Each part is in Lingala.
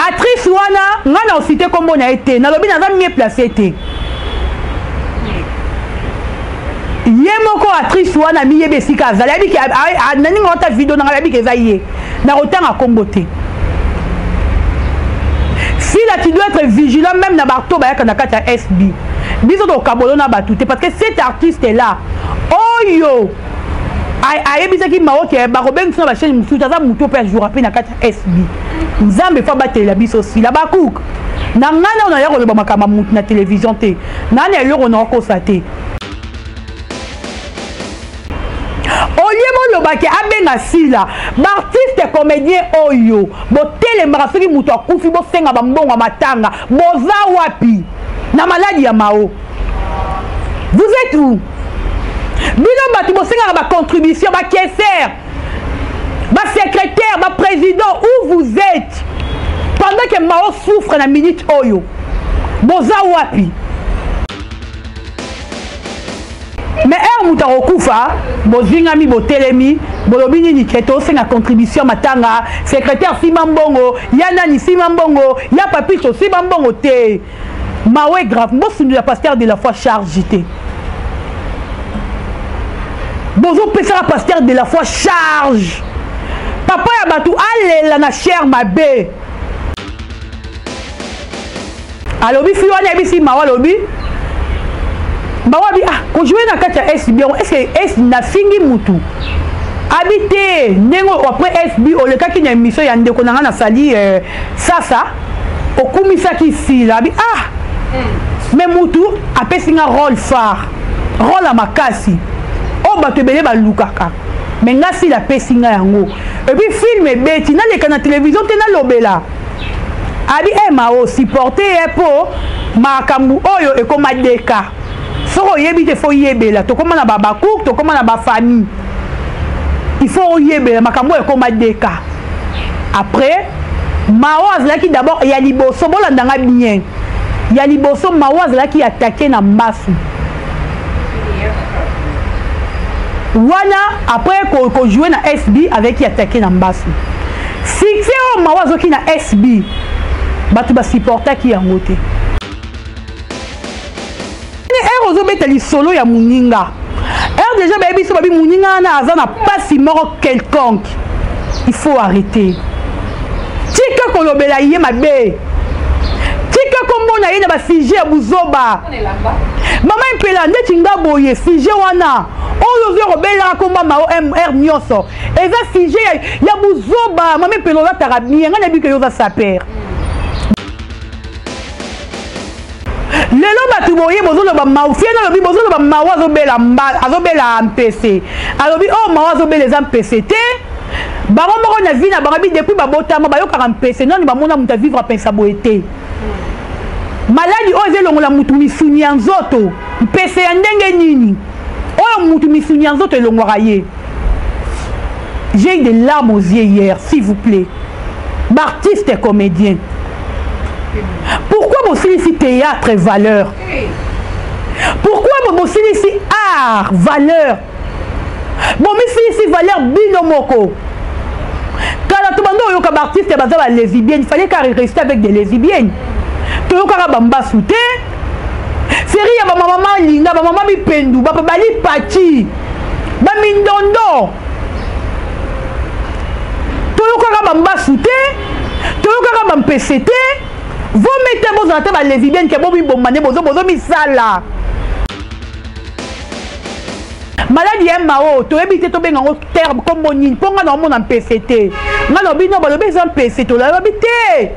Actrice wana ngai na osite kombo na ye te, nalobi naza mieux placé te. Ye moko actrice wana amiyebi esika azali, ayebi ke naninga ata video na ngai ayebi ke eza ye, nakotanga kombo te. Sila, tu dois être vigilant même na bato bayaka na kati ya SB. Biso tokabolo na bato te parce que cet artiste là oyo ayebisaki Mao ke bakobengisa na bachaine mosusu, aza motu mpe ajoura mpe na kati ya SB. Nzambe fo abatelela biso Sila Bakuk. Na ngai nano naya koloba makambo ya motu na télévision te, nani eloko na okosa te. Olie bolobaki abenga Sila, baartiste comédien oyo botelemaka soki moto akufi bosenga bambongo ya matanga, boza wapi na maladi ya Mao? Vous êtes où? Bino bato bosengaka bacontribution, bacaissière, basecrétaire, baprésident, où vous êtes pendant que Mao souffre na minute oyo? Boza wapi? Mais heure moto akokufa, bozingami, botelemi, bolobi nini? Ke tosenga contribution matanga, secrétaire sima mbongo ya nani, sima mbongo ya papicho, sima mbongo te. Mawe grave, bosundula pasteur de la foi charge te, bozopesaka pasteur de la foi charge. Papa ya bato alela na chair mabe. Alobi fi wana ayebisi Mawa, alobi Mawa abi ah kojoue na kati ya SB yango, est-ce que S nafingi mutu abi te ndenge après SB olekaki na émission ya ndeko na ngai nasali sasa okumisaki Sila abi ah mais mutu apesi nga rôle phare, rôle ya makasi oyo bato ebele balukaka, mais nga Sila apesi nga yango. Et puis film ebeti, naleka na télévision te nalobela abi e Mao supporte ye mpo makambo oyo ekoma deka. Soki oyebi te, fo yebela. Tokóma na babacour, tokóma na bafamille, il faut oyebela makambo oyo ekoma deka. Après Mao azalaki d'abord ya liboso, bolandanga bien, ya liboso Mao azalaki attaqué na mbasu wana. Après kojoue na SB, azalaki attaqué na mbasu. Succès oyo Mao azoki na SB, bato basupportaki yango te. Ere ozobeta lisolo ya moninga, ere déjà bayebi so babi moninga wana aza na pasi moko quelconque, il faut arrêter. Tika kolobela ye mabe, tika komona ye na basujet ya buzoba. Mama Mpela, ndeti nga boye, sujet wana oyo ozwi kobelaka komba Mao mr nyonso eza sujet ya buzoba. Mama Mpela, olataka bien, ngai nayebi ke yo oza saper. Lelo bato boye bozoloba Mao fiene, alobi bozoloba Mao azobela azobela mpese, alobi oyo oh, Mao azobela eza mpese te. Bango moko na vie na bango bi depuis babotama bayokaka mpese nani, bamona moto avivre apesa boye te. Maladi oyo eza elongola motu misuni ya nzoto, mpese ya ndenge nini oyo motu misuni ya nzoto elongwaka ye? J'ai eu des larmes aux yeux hier, s'il vous plaît. Artiste comédien, pourquoi bosilisi théâtre valeur? Pourquoi bosilisi art valeur? Bomisilisi valeur bino moko. Kala tobanda oyoka baartiste baza balesbienne, il fallait ka rester avec des lesbiennes. Toyokaka bambasu te, série ya bamama malinga, bamama mipendu, balipati, bamindondo, toyokaka bambasu te, toyokaka bampese te. Vomete bozala te balesbienne ke bomiboma nde bozomisala maladi ya Mao. Toyebi te tobenga yango terme kombo nini, mpo ngai naomona mpese te. Ngai na bino balobi eza mpese, tolobi te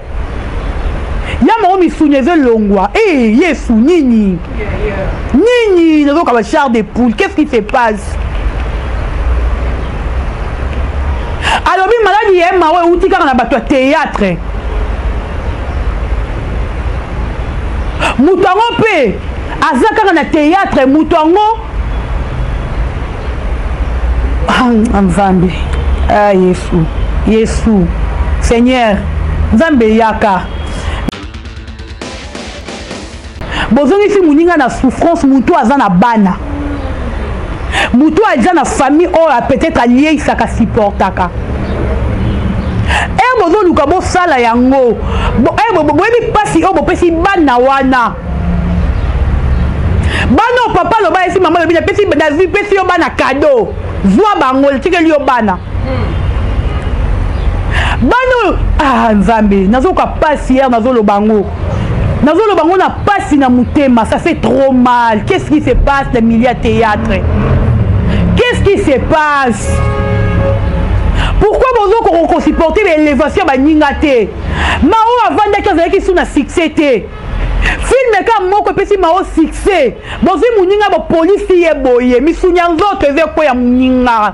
ya Mao misuni eza elongwa. E Yesu, nini nini nazoka ba chair de poule, qu'est-ce qui se passe? Alobi maladi ya Mao euti kaka na bato ya théâtre. Moto yango mpe aza kaka na théâtre, moto yango. Nzambe, ah, Yesu, Yesu Seigneur, Nzambe yaka. Bozongisi moninga na souffrance. Motu aza na bana, motu aza na famille oyo peut-être alieisaka, supportaka. Ere bozoluka. Boluka bosala yango. Eh, boyebi mpasi oyo bopesi bana wana. Bana oyo papa aloba esi mama alobi napesi nazwi pesi yo bana cadeau. Zwa bango tikeli yo bana. Bana oyo ah Nzambe nazoka pasi hier nazoloba yango. Nazoloba yango na pasi na motema, ça fait trop mal. Qu'est-ce qui se passe na milieu ya théâtre? Qu'est-ce qui se passe? Pourquoi bozo ko supporter l'élévation ya baninga te? Mao avandaki azalaki sous na succès te. Film ka moko epesi Mao succès. Bozwi moninga bopolisi ye boye, misuni ya nzoto eza ekweya moninga.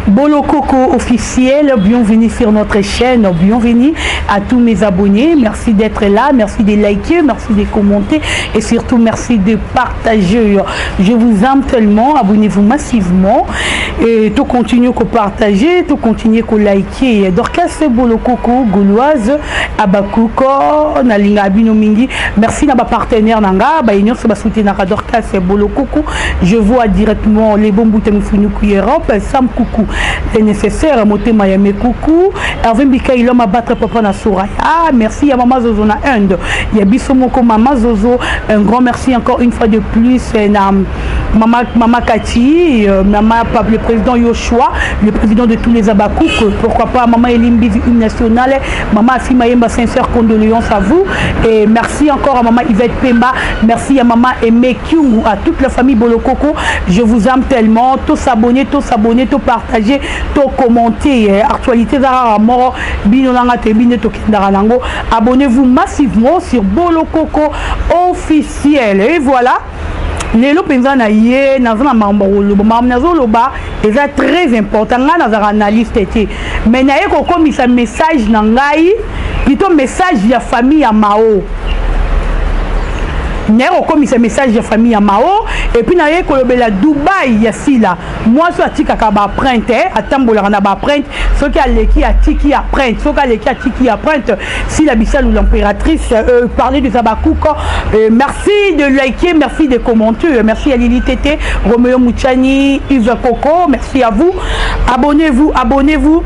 Bolokoko officiel, bienvenue sur notre chaîne, bienvenue à tous mes abonnés, merci d'être là, merci de liker, merci de commenter et surtout merci de partager. Je vous aime tellement, abonnez-vous massivement et tout continue à partager, tout continue à liker. Dorcas Bolokoko, Gauloise, Abakuko, Nalinga Bino Mingi, merci à ma partenaire Nanga, ba union se soutenir à Dorcas Bolokoko. Je vois directement les bons boutons Funuku Europe, Sam Coucou, c'est nécessaire, Motema Yame Coucou, Hervé Mbika, il homme à battre papa na Soraya. Ah, merci à Maman Zozo na Inde. Il y a Bissomoko, Maman Zozo, un grand merci encore une fois de plus na Maman, Maman Kati, Maman Pape, le président Yoshua, le président de tous les Abakouk, pourquoi pas Maman Elimbi, une nationale, Maman Afima Yemba, sincère condoléances à vous. Et merci encore à Maman Yvette Pemba, merci à Maman Aimé Kyungu, à toute la famille Bolokoko. Je vous aime tellement. Tous s'abonner, tous s'abonner, tous partager, tous commenter. Actualité Zara Moro, Bino Nanga te Bino Tokendara Nango. Abonnez-vous massivement sur Bolokoko officiel. Et voilà. Lelo penza na ye naza na mambo koloba mambo nazoloba eza très important ngai nazalaka analyste te mais naye kokomisa message na ngai plutôt message ya famille ya Mao naye kokomisa message ya famille ya Mao et puis naye kolobela Dubaï ya Sila mwasi atikaka ba empreinte atambolaka na ba empreinte soki aleki atiki empreinte soki aleki atiki empreinte Sila Bisalu l'impératrice parler de Zabakouk merci de liker, merci de commenter, merci à Lili Tété, Roméo Mouchani, Yves Coco, merci à vous. Abonnez-vous, abonnez-vous.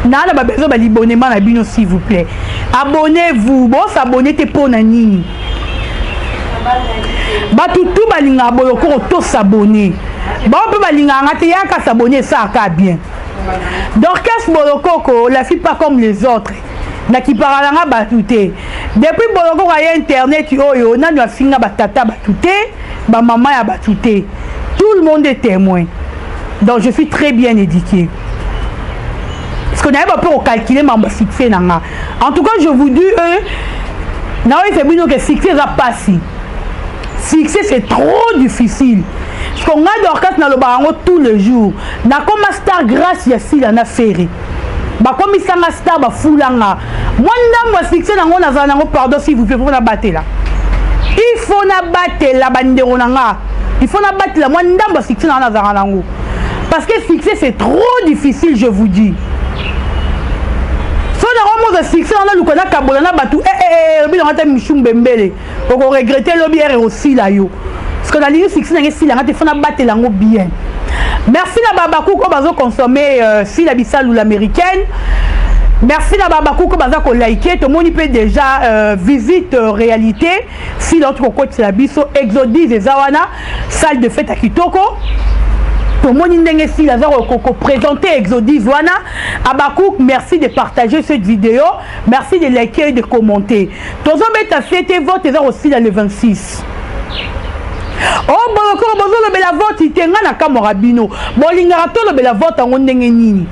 Nana ba besoin ba libonnement na bino s'il vous plaît. Abonnez-vous. Bon s'abonner te pona nini? Batu tout balinga boloko to s'abonner. Bon pe balinga ngate yaka s'abonner ça ka bien. Dorcas Bolokoko, la fille pas comme les autres. Nakipaka nanga batu te. Depuis Bolokoko ya internet oyo nanu afinga ba tata batu te, ba mama ya batu te. Tout le monde est témoin. Donc je suis très bien éduquée. Parce qu'on n'avait pas peur calculer ma succès nanga. En tout cas, je vous dis na oyo c'est bino que succès va passer. Succès c'est trop difficile. Parce qu'on a Dorcas na loba yango tous les jours. Na koma star grâce ya Sila na Ferré. Bakomisanga star bafulanga. Moi ndambo ya succès nango nazala nango pardon s'il vous plaît faut na batela. Il faut na batela bandeko nanga. Il faut na batela moi ndambo ya succès nango nazala nango. Parce que succès c'est trop difficile je vous dis. So na romo za succès na luka na kabola na batu eh eh eh bino ata mishumbe mbele. Oko regretter lobi ere osila yo. Parce que na lingi succès nange sila ngate faut na batela ngo bien. Merci na babakou ko bazo consommer Sila Bisalu l'américaine. Merci na babakou ko bazo ko liker to moni pe déjà visite réalité Sila ko kotela biso Exodus ezawana salle de fête à Kitoko. To moni ndenge Sila za ko ko présenter Exodus wana. Abakou, merci de partager cette vidéo, merci de liker et de commenter. Tozo beta fête vote eza aussi le 26. Oh bolokoko bozolobela vote te nga na kamwaka bino bolingaka tolobela vote yango ndenge nini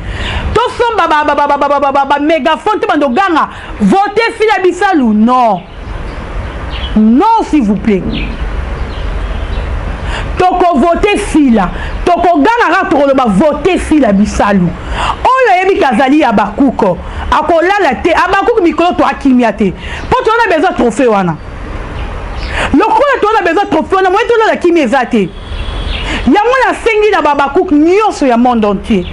tosomba ba mégaphone te bando ganga vote Sila Bisalu non non s'il vous plaît toko vote Sila toko ganga kaka tokoloba vote Sila Bisalu oyo ayebi kazali ya bakuko akolala te abakuko mikolo to akimia te po tona besoin trophée wana lokola tona besoin trophée wana moye tolala kimia eza te yango nasengi na babakouk nyonso ya monde entier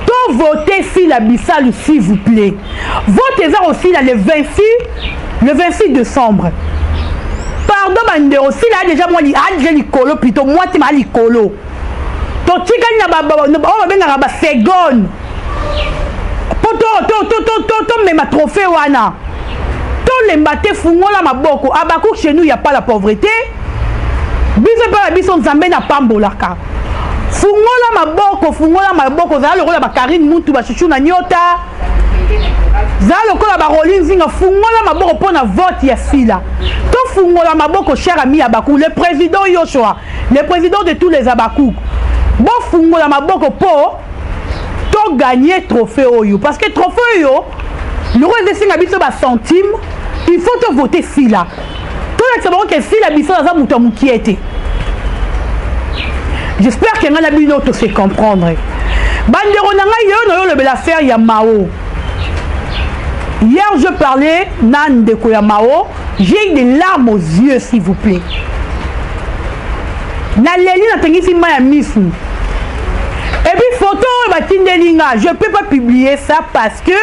to voter Sila Bisalu s'il vous plaît. Vote eza aussi là le 26 décembre. Pardon bandeko, Sila a déjà mwa a déjà likolo, plutôt mwa te, ma likolo. Totikali na oyo babengaka basegonde mpo tomema trophée wana. Tolemba te, fungola maboko. Abakouk, chez nous y a pas la pauvreté. Biso mpe na biso, Nzambe napambolaka. Fungola maboko, fungola maboko. Zala lokola bakarine mutu, bashushu na nyota, zala lokola baroli nzinga. Fungola maboko mpo na vote ya Sila. Tofungola maboko, cher ami Abakouk, le président Yoshua, le président de tous les Abakouk. Bofungola maboko mpo togagner trophée oyo, parce que trophée oyo loko ezesinga biso bacentime. Il faut tovote Sila, tolakisa bango ke Sila biso aza moto ya mokie te. J'espère ke ngai na bino tose comprendre. Bandeko na ngai, yo na yo olobela affaire ya Mao. Hier, je parlais na ndeko ya Mao, j'ai eu des larmes aux yeux, s'il vous plaît. Naleli, natangisi mai ya misu. Et puis photo oyo batindeli nga, je peux pas publier ça parce que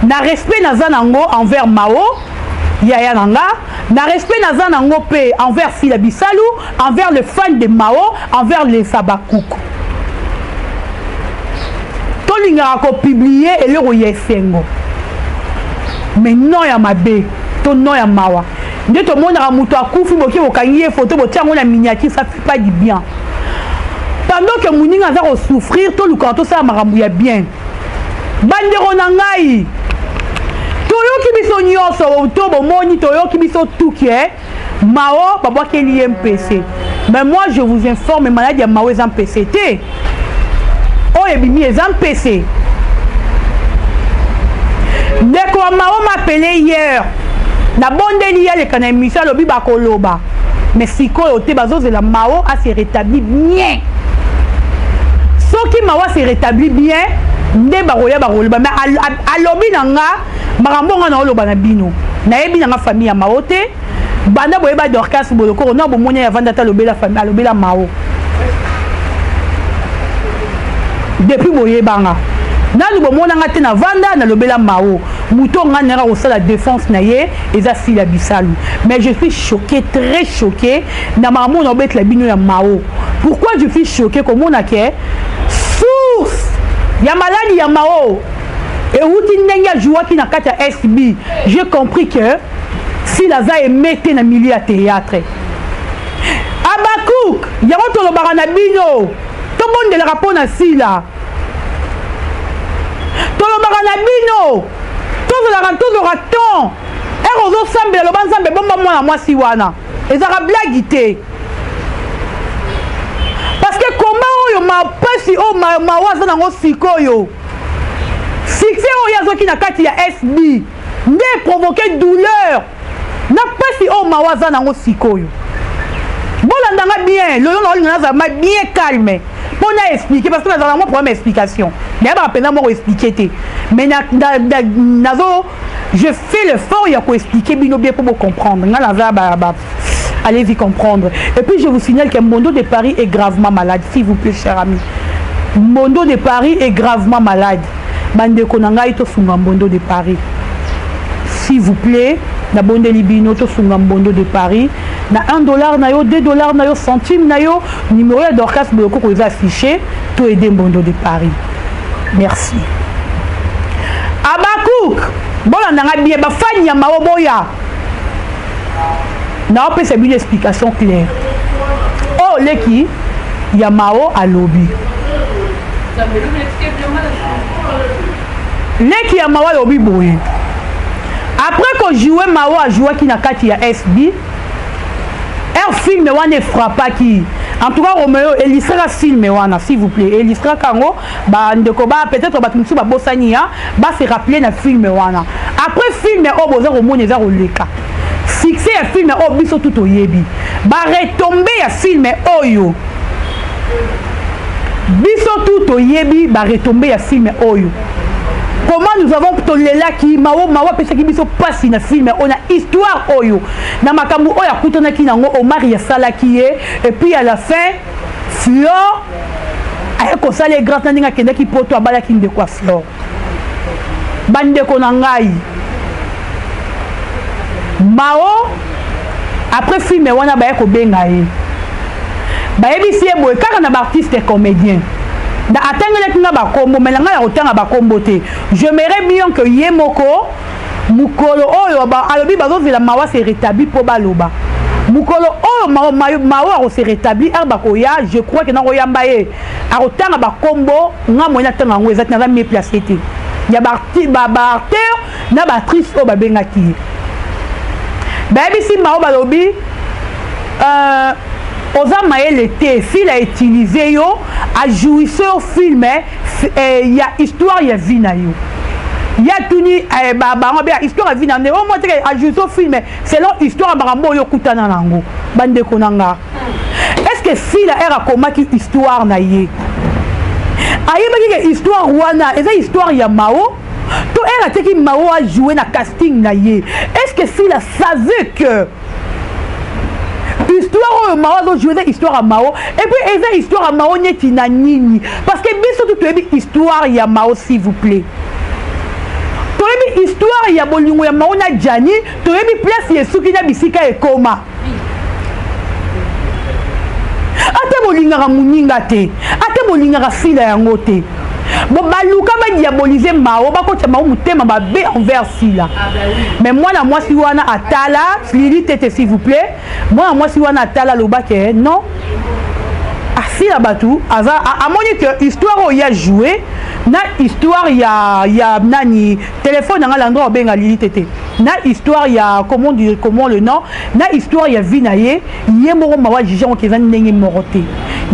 na respect naza nango envers Mao, yaya na nga, na respect naza nango mpe envers Sila Bisalu, envers le fan de Mao, envers les Abakouk. Tolingaka kopublier eloko ya esengo, mais non ya mabe to non ya mawa. Nde tomonaka moto akufi, boki bokangi ye photo, botia yango na miniature, ça fait pas du bien pendant que moninga aza kosouffrir. Tolukaka tosala makambo ya bien. Bandeko na ngai, toyoki biso nyonso to bomoni, toyoki biso tuki e Mao babwakeli ye mpese. Mais moi, je vous informe, maladie ya Mao eza mpese te. Oyo ebimi eza mpese. Ndeko ya Mao m'appelé hier, nabondeli ye aleka na émission. Alobi bakoloba, mais sikoyo te, bazozela Mao ase rétabli bien. Soki Mao ase rétabli bien, nde bakoya bakoloba. Mais alobi na nga makambo nga na oloba na bino. Nayebi na nga famille ya Mao te. Banda boyeba Dorcas Bolokoro na bomoni avanda ata alobela famille, alobela Mao. Depuis boyebanga nanu bomonanga te navanda nalobela Mao. Moto nga nayaka kosala défense na ye eza Sila Bisalu. Mais je suis choqué, très choqué na makambo na obetela bino ya Mao. Pourquoi je suis choqué? Komona ke source ya maladie ya Mao euti ndenge ajouaki na kati ya SB. J'ai compris que Sila aza aimé te na milieu ya théâtre. Abakouk, yango tolobaka na bino, tobondelaka mpo na Sila. Tolobaka na bino, tozalaka, tozwaka temps ere ozosambela, loba: "Nzambe, bomba mwana mwasi wana." Ezalaka blague te, parce que koma oyo mapasi oyo mawa aza nango sikoyo, succès oyo azwaki na kati ya SB nde eprovoquer douleur na mpasi oyo mawa aza nango sikoyo. Bolandanga bien. Lelo na olinga nazala ma bien calme mpo na expliquer, parce que nazala mwa problème explication, nayebaka mpenza moko expliquer te. Mais nazo, je fais l'effort ya koexpliquer bino bien mpo bocomprendre. Nga naza ba, allez-y comprendre. Et puis je vous signale que Mondo de Paris est gravement malade, s'il vous plaît, cher ami. Mondo de Paris est gravement malade. Bandeko na ngai, tosunga Mbondo de Paris, s'il vous plaît. Nabondeli bino, tosunga Mbondo de Paris na 1 $ na yo, 2 $ na yo, centime na yo. Numéro ya Dorcas Boyokoko eza affiché. To aider Mbondo de Paris. Merci. Abakouk, bolandanga bien. Bafani ya Mao, boya, naopesa bino explication claire. Oyo leki ya Mao alobi, leki ya Mao alobi boye: après kojouer, Mao ajouaki na kati ya SB air, film wana efrappaki. En tout cas, Romeo illustraka film wana, s'il vous plaît, illustraka yango. Bandeko ba peut-être bato mosusu babosani ya base rappeler na film wana. Après film oyo boza komona eza koleka, succès ya film oyo biso tu toyebi, baretombées ya film oyo biso tu toyebi, baretombées ya film oyo, comment nous avons tolelaki Mao. Mao apesaki biso mpasi na film oyo, na histoire oyo, na makambo oyo akutanaki nango, Omar asalaki ye. Et puis à la fin, Flore aye kosala ye grâce na ndenge akendaki Poto, abalaki ndeko ya Flore. Bandeko na ngai, Mao Après film wana, baye kobenga ye, bayebisi ye boye kaka na baartiste comédien na atangelaki nga bakombo, mais na ngai ya kotanga bakombo te. J'aimerais bien que ye moko mokolo oyo alobi bazozela Mawa se rétabli mpo baloba. Mokolo oyo Mawa akose rétabli, ar bakoya, je crois ke nakoyamba ye, akotanga bakombo. Nga moye natanga yango eza te, naza mieux placé te ya baacteur na baactrice oyo babengaki ye. Bayebisi Mao, balobi oza mayele te, file autiliser yo, ajouisse yo film ya histoire ya vie na yo. Ya tuni bango be histoire ya vie na nde oyo mwa teke ajouisse yo film selon histoire ya makambo oyo okutana na yango. Bandeko na nga, est ce que fila ere akomaki histoire na ye, ayebaki ke histoire wana eza histoire ya Mao? To ere atiaki Mao ajoue na casting na ye, est ce que Sila savait que histoire oyo Mao azojoue eza histoire ya Mao? Et puis eza histoire ya Mao neti na nini? Parce que biso tu toyebi histoire ya Mao, s'il vous plaît, toyebi histoire ya bolingo ya Mao na Jani, toyebi place esuki na bisika ekoma. Ata bolingaka moninga te, ata bolingaka Sila yango te, bo baluka badiaboliser Mao, bakotya Mao motema mabe envers Sila. Mais mwana mwasi wana atala Lili Tete, s'il vous plaît, mwana mwasi wana atala, alobaki non, asila bato aza amoni ke histoire oyo ya joué na histoire ya nani, telefone nanga Landro obenga Lili Tete, na histoire ya comment dire, comment le nom, na histoire ya vie na ye, ye moko Mawa juge yango eza ndenge moko te.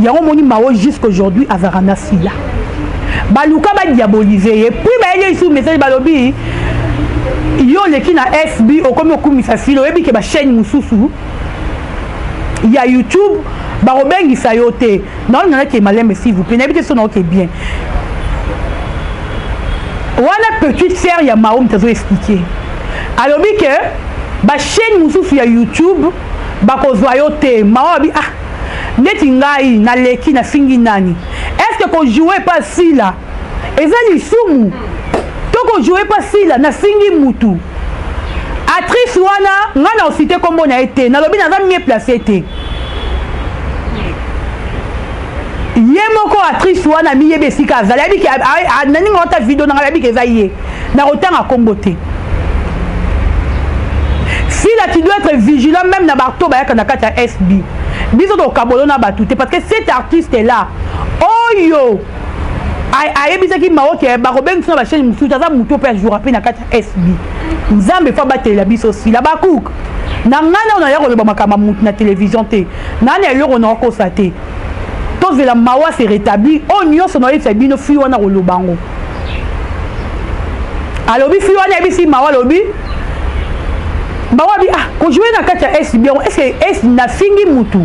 Yango moni Mawa jusqu'aujourd'hui azalaka na Sila, baluka badiaboliser ye. Puis bayeli lisusu message, balobi yo oleki na FB, okomi okumisa Sila, oyebi ke bachaîne mosusu ya YouTube bakobengisa yo te. Naolinga nake malembe, s'il vous plaît, nayebi te so naoke bien. Wana petite sœur ya Mao moto azoexpliquer, alobi ke bachaîne mosusu ya YouTube bakozwa yo te. Mao abi: ah, neti ngai naleki, nafingi nani? Est ce que kojouer pa Sila eza lisumu? To kojouer pa Sila, nafingi mutu? Actrice wana, ngai na ociter nkombo na ye te, nalobi naza mieux placé te. Ye moko actrice wana miyebi esika azali, ayebiki naninga ota video nanga, ayebiki eza ye, nakotanga nkombo te. Sila, tu dois être vigilant même na bato bayaka na kati ya SB. Biso tokabolo na bato te, parce que cet artiste là oyo ayebisaki Mao ke bakobengisa na bachaîne mosusu, aza motu mpe ajoura mpe na kati ya SB. Nzambe fo abatelela biso Sila bakuke. Na ngai nao naya koloba makambo ya motu na télévision te, nani eloko na okosa te. Tozela Mawa se rétablir, oyo nyonso naoyebisa bino. Fi wana koloba yango, alobi fi wana ayebisi Mawa, alobi Mawa abi: ah, kojouer na kati ya SB yango, est ce que s nafingi mutu?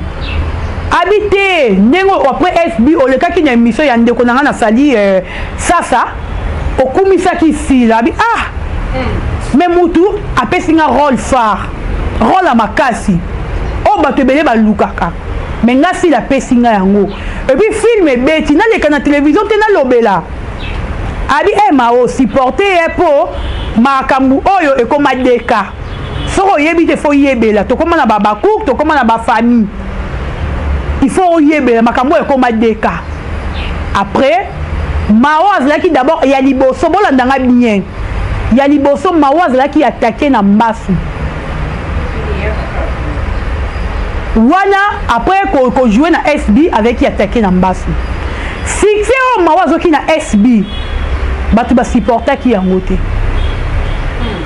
Abi te, ndenge après FB olekaki na émission ya ndeko na ngai nasali sasa, okumisaki Sila. Abi: ah, mais mutu apesi nga rôle phare, rôle ya makasi oyo bato ebele balukaka, mais nga Sila apesi nga yango, et puis film ebeti, naleka na télévision te, nalobela. Abi e Mao supporte ye mpo makambo oyo ekóma deka. Soki oyebi te, fo yebela. Tokóma na babacour, tokóma na bafamille, il faut oyebela makambo oyo ekóma deka. Après Mao azalaki d'abord ya liboso, bolandanga bien, ya liboso Mao azalaki attaqué na mbasu wana. Après kojouer na SB, azalaki attaqué na mbasu. Succès oyo Mao azoki na SB, bato basupportaki yango te,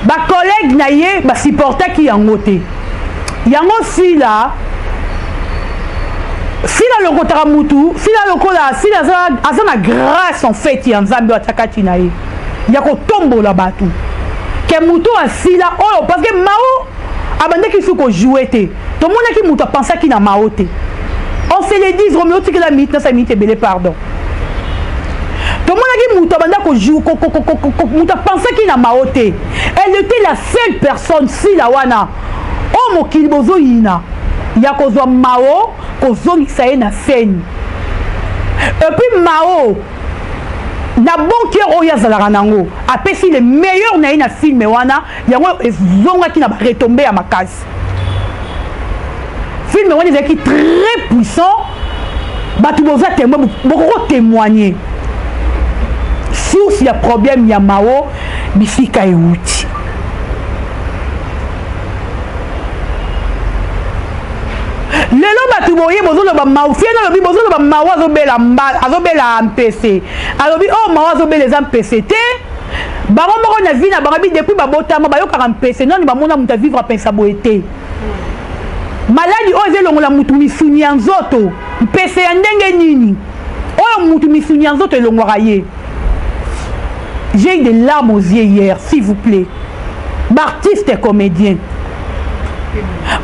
bacollègue na ye basupportaki yango te. Yango Sila, Sila alokotaka mutu, Sila lokola Sila aza na grâce en fait ya Nzambe oyo atiaka ntina ye ya kotombola bato ke mutu asila oyo, parce que Mao abandaki su kojouer te, tomonaki mutu apensaki na Mao te. On se le dise, Romeo, otikela minute, nasa minute ebele, pardon. Tomonaki mutu abanda mutu apensaki na Mao te. Elle était la seule personne, Sila wana oyo mokili bozoyina ya kozwa Mao, kozongisa ye na scène. Et puis Mao na bon cœur oyo azalaka nango, apesi le meilleur na ye na film wana. Yango ezongaki na baretombées ya makasi. Film wana ezalaki très puissant. Bato boza témoin, bokoko témoigner. Source ya problème ya Mao bisika euti. Lelo bato boye bozoloba Mao, fiena alobi bozoloba Mao azobela mba, azobela mpese. Alobi oh Mao azobela eza mpese te. Bango moko na vie na bango bi depuis babotama bayokaka mpese nani bamona moto avivre mpensa boye te. Maladi oyo eza elongola motu misuni ya nzoto, mpese ya ndenge nini oyo motu misuni ya nzoto elongwaka ye. J'ai eu des larmes aux yeux hier, s'il vous plaît. Artiste et comédien.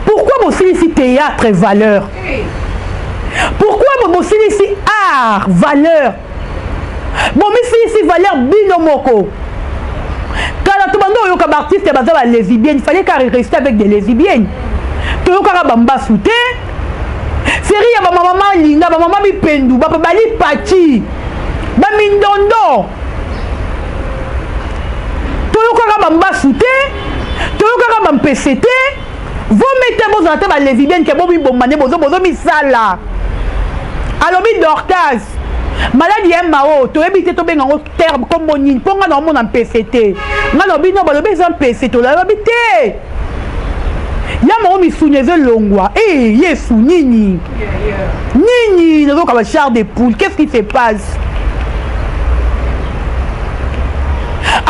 Pourquoi bosilisi théâtre valeur? Pourquoi bosilisi art valeur? Bomisilisi valeur bino moko. Kala to bando oyoka ba artiste baza ba lesbiennes, il fallait qu'à rester avec des lesbiennes. Toyokaka ba mbasu te. Série ya ba mama linga, ba mama bipendu, ba bali pachi, ba mindondo. Toyokaka ba mbasu te, toyokaka ba mpese te. Vomete bozala te ba lesbiennes ke bobibomba nde bozo bozo misala. Alobi Dorcas, maladi ya Mao toyebi te tobenga yango terme kombo nini mpo nga na omona mpese te. Nga lobi no balobi eza mpese tolobi te. Ya moko misuni ezo elongwa. Eh Yesu nini? Nini nazoka ba char de poule, qu'est-ce qui se passe?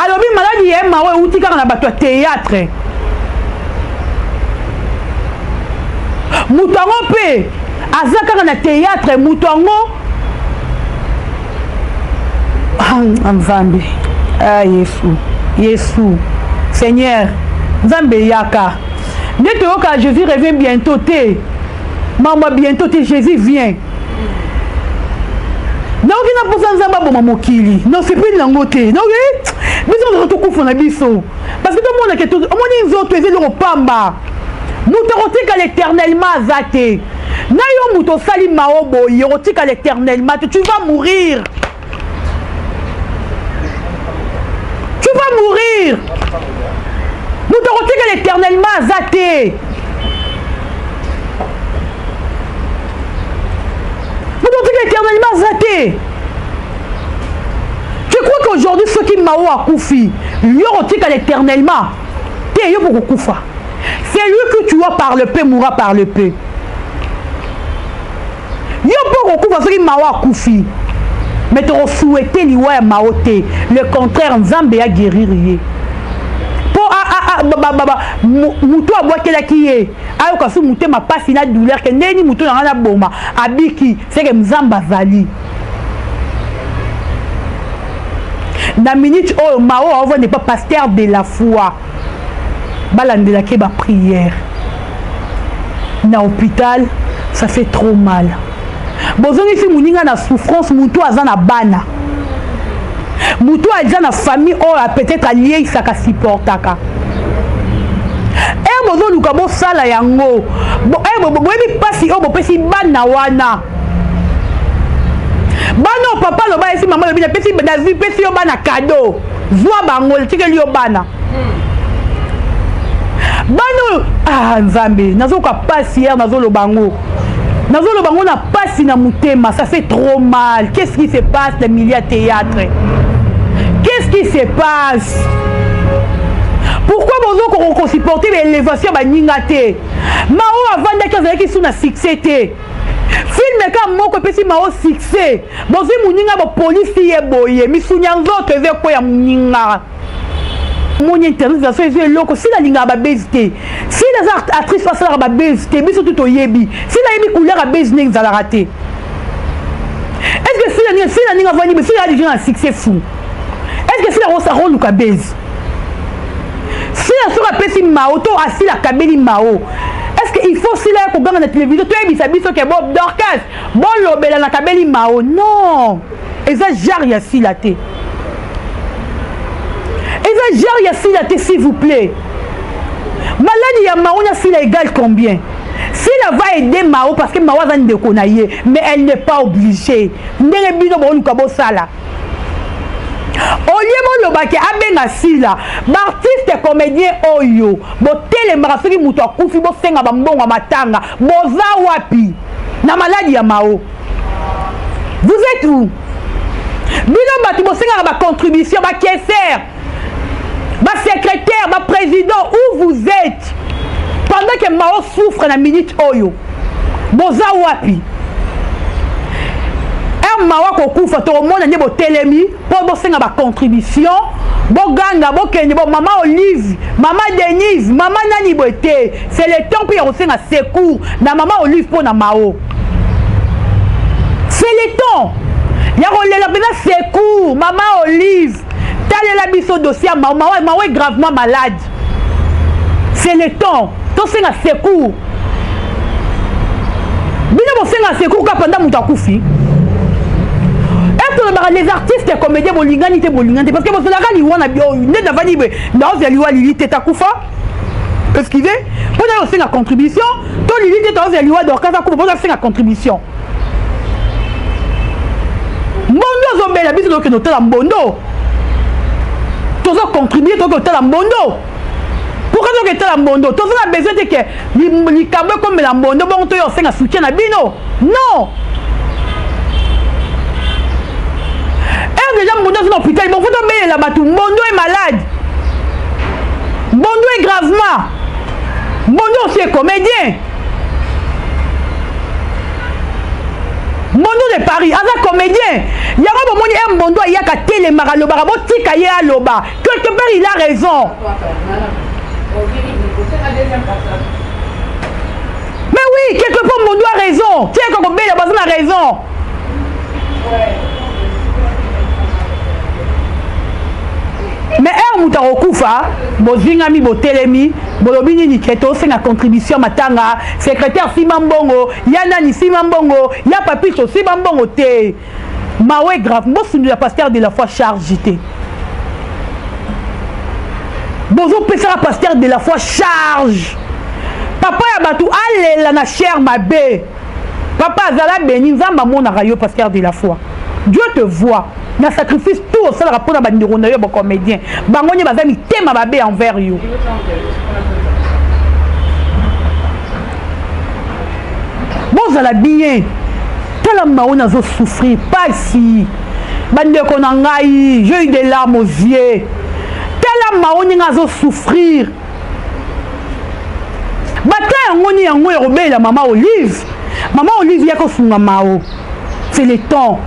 Alobi maladi ya Mao euti kaka na bato ya théâtre. Moto yango mpe aza kaka na théâtre, moto yango Nzambe, ah Yesu, Yesu, Seigneur, Nzambe yaka. Nde toyoka Jésus revient bientôt te. Mama bientôt te Jésus vient. Naoki na posa Nzambe aboma mokili. Nasepeli nango te. Naoki biso toza tokufa na biso. Parce que tomona ke omoni nzoto eza eloko pamba. Moto akotikala éternellement aza te. Na yo moto osali mao boye okotikala éternellement te. Tu vas mourir. Tu vas mourir. Moto akotikala éternellement aza te. Moto akotikala éternellement aza te. Tu crois qu'aujourd'hui soki Mao akufi, yo okotikala éternellement te, yo bokokufa. C'est lui que tu vois par le peu mourra par le peu. Yo bokokufa soki Mao akufi. Mais tu souhaiter liwa ya Mao te. Le contraire, Nzambe ya guérir ye. Po a ba ba ba mutu abwakelaki ye. Ayoka su mutema pasi na douleur ke ndeni mutu na ngana boma abiki, c'est que Nzambe azali. Na minute oyo Mao aova n'est pas pasteur de la foi. Balandelaki ba prière. Na hôpital, ça fait trop mal. Bozongisi muninga na souffrance, mutu aza na bana. Mutu aza na famille oyo peut-être alieisaka supportaka. Eh bozoluka bosala yango. Bo eh boyebi pasi oyo bopesi bana wana. Bana papa loba esi mama lobi na pesi nazwi pesi yo bana cadeau. Zwa bango tikeli yo bana. Bana ah Nzambe nazoka pasi hier nazoloba yango. Nazoloba yango na pasi na motema, ça fait trop mal. Qu'est-ce qui se passe dans milieu théâtre? Qu'est-ce qui se passe? Pourquoi bozo ko supporter l'élévation ba ninga te? Mao avandaki azalaki sous na succès te. Film ka moko epesi Mao succès. Bozwi muninga bo police ye boye, misunya nzoto eza ko ya muninga. Moni internet so eza eloko, sila alingaka ba base te. Sila aza actrice asalaka ba base te, biso tout toyebi. Sila ayebi couleur ya base ndenge ezalaka te. Est-ce que sila ninga sila ninga vani sila déjà na succès fou. Est-ce que sila rosa roluka base? Sila soki apesi Mao to asila kabeli Mao. Est-ce que il faut sila ya koganga na télévision toyebisa biso ke bo Dorcas bolobela na kabeli Mao? Non. Eza genre ya sila te. Eza genre ya sila te s'il vous plaît. Maladi ya Mao na sila égale combien? Sila va aider Mao parce que Mao aza ndeko na ye, mais elle n'est pas obligée. Ndenge bino boluka bosala. Olie bolobaki abenga Sila, baartiste comédien oyo botelemaka soki moto akufi bosenga bambongo ya matanga, boza wapi na maladi ya Mao? Vous êtes où? Bino bato bosengaka bacontribution, bacaissière, basecrétaire, baprésident, où vous êtes pendant que Mao souffre na minute oyo? Boza wapi? Er Mao akokufa, tokomona nde botelemi mpo bosenga bacontribution, boganga, bokende bo mama Olive, mama Denise, mama nani boye te. C'est le temps mpe ya kosenga secours na mama Olive mpo na Mao. C'est le temps ya kolela mpenza secours. Mama Olive, talela biso dossier ya Mao. Mao, Mao est gravement malade. C'est le temps tosenga secours. Bino bosenga secours kaka pendant moto akufi. Tolobaka les artistes comédiens bolingani te, bolingani te, parce que bozolaka liwa na nde navandi boye, naozela liwa Lili te takufa, excusez, mpo na osenga contribution to Lili te, taozela liwa Dorcas akufa mpo nasenga contribution. Mbondo azobela, biso tokende otala Mbondo, tozocontribue, tokoki otala Mbondo. Pourquoi tokoki etala Mbondo? Toza na besoin te ke likambo ekomela Mbondo bongo toyo osenga soutien na bino. Non, heure déjà Mbondo aza na hôpital, bon, faut tobelela bato. Mbondo est malade, Mbondo est gravement, Mbondo aussi est comédien. Mbondo de Paris aza comédien. Yango bomoni e Mbondo ayaka telemaka, alobaka, botika ye aloba. Quelque part il a raison. Mais oui, quelque part Mbondo a raison. Tiens, kobela baza na raison. Mais heure moto akokufa, bozingami, botelemi, bolobi nini? Ke tosenga contribution matanga, secrétaire sima mbongo, ya nani sima mbongo, ya papicho sima mbongo te. Mawe grave, bosundula pasteur de la foi charge te. Bozopesaka pasteur de la foi charge. Papa ya bato alela na chair mabe. Papa azala béni, Nzambe amonaka yo, pasteur de la foi. Dieu te voit. Na sacrifice tout osalaka mpona bandeko na yo bacomédien, bango nde baza mitema mabe envers yo. Bozala bien. Tala Mao nazosouffrir pasi, bandeko na ngai, j'ai eu des larmes aux yeux. Tala Mao ndenge azosouffrir. Bata yango ni yango ya kobelela mama Olive. Mama Olive ya kosunga Mao, c'est le temps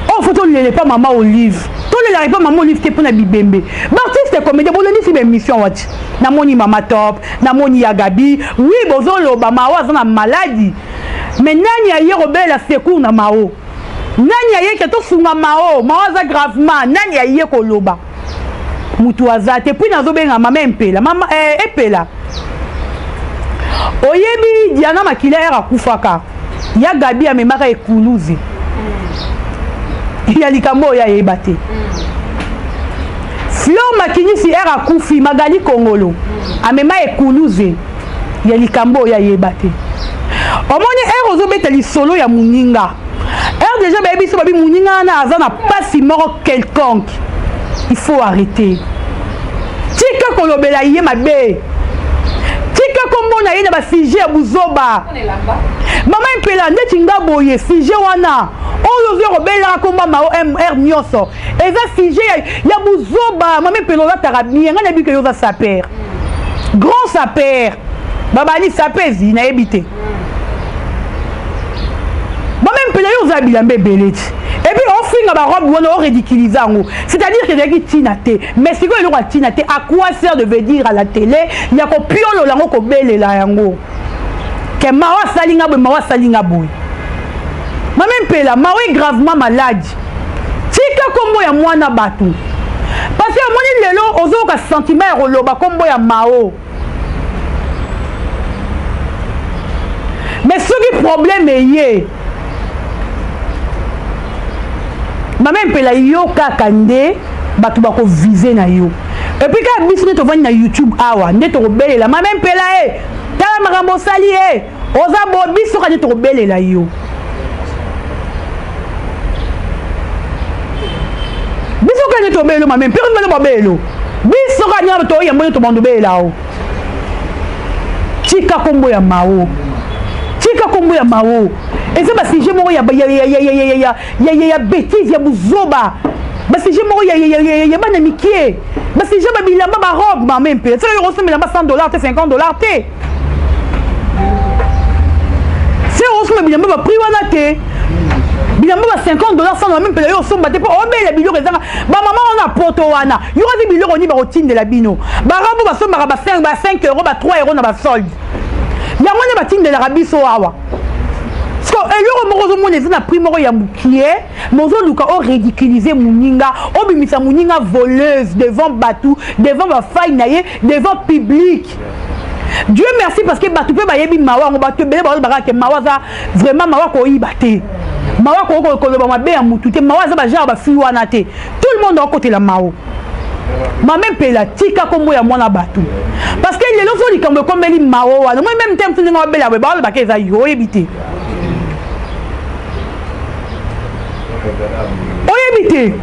oyo faut tolele pa mama Olive. Tolelaka epa mama Olive te mpona bibembe. Baartiste comédien, bolendisi baémission wati. Namoni mama Top, namoni ya Gabi. Oui, bozoloba Mao aza na maladi, mais nani aye kobelela secours na Mao? Nani aye ke tosunga Mao? Mao aza gravement, nani aye koloba? Mutu aza te. Puis nazobenga mama Empela, mama Epela. Oyebi Diana Makila ere akufaka, ya Gabi amemaka ekuluze ya likambo oyo ayeba te. Flor Makinisi ere akufi, Magali Kongolo amema ekuluze ya likambo oyo ayeba te. Omoni ere ozobeta lisolo ya moninga, ere déjà bayebi so babi moninga wana aza na pasi moko quelconque, il faut arrêter. Tika kolobela ye mabe, tika komona ye na basujet ya buzoba. Mama Mpela, ndeti nga boye, sujet wana oyo ozwi kobelaka komba Mao mr nyonso eza sujet ya buzoba. Mama Mpela, ozataka bien, ngai nayebi ke yo oza saper, grand saper, babani saper ezi nayebi te. Mama Mpela, yo oza bilamba ebele ti, et puis ofinga barobe wana, oridiculize yango, c'est-à-dire que ezalaki ntina te. Mais sikoyo eloko ya ntina te, à quoi sert de veut dire à la télé ya kopiolola yango, kobelela yango ke Mao asali nga boye, Mao asali nga boye? Mama Mpela, Mao est gravement malade. Tika kombo ya mwana bato, parce que omoni lelo ozoyoka sentiment ya koloba kombo ya Mao, mais soki problème eye, mama Mpela, yo kaka nde bato bakovize na yo. Et puis kaka biso nde tovandi na YouTube awa nde tokobelela mama Mpela e tala makambo osali ye oza bo, biso kaka nde tokobelela yo. Biso Biso kani tobelo mame mpe bino babelo. Biso kani toyambo nde tobando bela o. Tika kombo ya Mao. Tika kombo ya Mao. Eza ba sujet moko ya ya ya ya ya ya ya ya ya bêtise ya buzoba. Ba sujet moko ya ya ya ya bana mikie. Ba sujet ba bilamba ba robe mame mpe. Sala yo osomba bilamba 100 $ te 50 $ te. Se osomba bilamba ba prix wana te. Bilamba ba 50 $, 100 $ mpe yo osomba te mpo obela biloko ezanga. Ba mama wana poto wana. Yo kasi biloko ni bakotindela bino. Ba robe basombaka ba 5 ba 5 euros ba 3 euros na ba solde. Yango nde batindelaka biso awa. Siko eloko moko ozomona eza na prix moko ya mokie, mais ozoluka o ridiculiser moninga, obimisa moninga voleuse devant batu, devant ba faille na ye, devant public. Dieu merci parce que batu pe bayebi mawa yango, batu ebele balobaka ke mawa aza vraiment mawa koyiba te. Mawa koloba mabe ya mutu te, mawa aza ba genre ba fille wana te. Tout le monde akotela mawa. Mame Mpela tika kombo ya mwana batu. Parce que lelo so likambo ekomeli mawa wana, moi même temps ndenge babela boye, balobaka eza yo oyebi te. Oyebi te.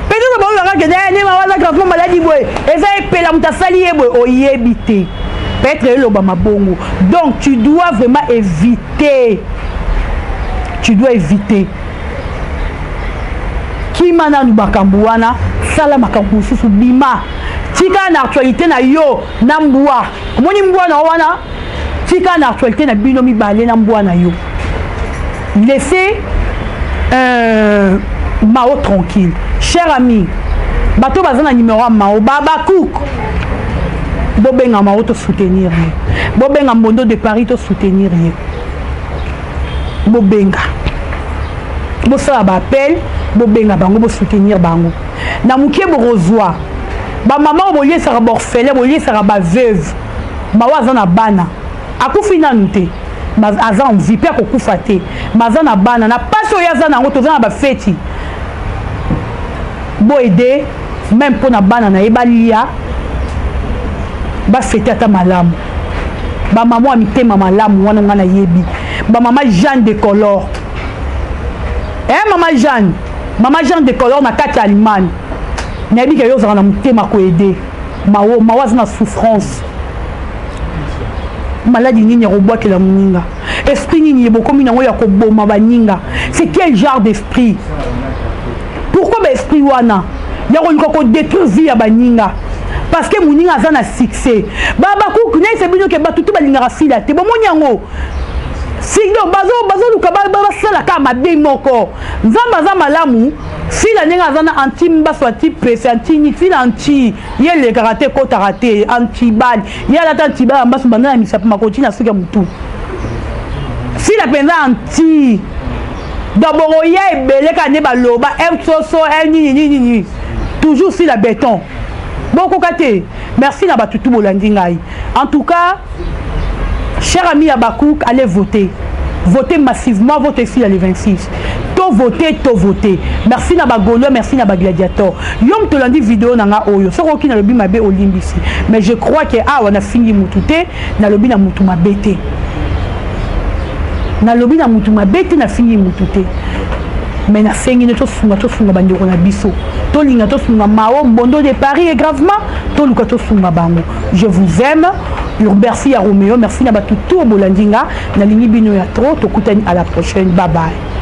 Peut-être balobaka ke ne mawa aza gravement maladi boye, eza epela moto asali ye boye, oyebi te. Peut-être eloba mabongo. Donc tu dois vraiment éviter. Tu dois éviter. Kima nanu makambo wana, sala makambo mosusu, bima. Tika na actualité na yo na mbwa. Omoni mbwa na wana, tika na actualité na bino mibale na mbwa na yo. Laissez Mao tranquille. Cher ami, bato baza na numéro ya Mao, Baba Cook. Bobenga Mao to soutenir ye. Bobenga Mbondo de Paris to soutenir ye. Bobenga. Bosala ba appel, bobenga bango, bo soutenir bango. Na mukie bokozwa ba mama oyo boliesaka ba orphelin, boliesaka ba veuve. Mao aza na bana. Akufi nanu te. Aza en vie pe akokufa te. Aza na bana, na pasi oyo aza nango, toza na ba feti. Bo aider même mpo na bana na ye balia, ba fete ata malamu. Ba mama ya mitema malamu wana nga nayebi. Ba mama Jeanne de Color. Eh mama Jeanne, mama Jeanne de Color na kati ya Allemagne. Nayebi ke yo ozalaka na motema ko aider. Mawo, mawo aza na souffrance. Maladi nini ya kobwakela moninga? Esprit nini bokomi nango ya koboma baninga? C'est quel genre d'esprit? Pourquoi ba esprit wana ya koluka ko détruire vie ya baninga? Parce que moninga aza na succès. Ba kuku nayesa bino ke bato tu balingaka fila te. Bomoni yango? Sinon bazoluka basala kaka mabe moko. Nzambe aza malamu, fila ndenge aza na anti mbaso, anti pese, anti nini, fila anti ye elekaka te, ekotaka te, antibal ye alata antibal ya mbaso banda na misapi makoti na suki ya motu. Fila mpenza anti donc bokoya ebele kaka nde baloba m soso m nini nini nini, toujours fila béton bokoka te. Merci na bato tu bolandi ngai. En tout cas, cher ami Habacuc, allez voter. Votez massivement votre fille le 26. To voter, to voter. Merci na ba Gaulois, merci na ba gladiator. Yo moto olandi vidéo na nga oyo. Soko oki nalobi mabe olimbisi. Mais je crois que awa na fingi mutu te, nalobi na mutu mabe te. Nalobi na mutu mabe te, na fingi mutu te. Mais na sengi ne tosunga, tosunga bandeko na biso. Tolinga tosunga Mao Mbondo de Paris et gravement toluka tosunga bango. Je vous aime. Merci à Roméo, merci na batu tout bolandi nga. Nalingi bino ya trop, tokutani à la prochaine. Bye bye.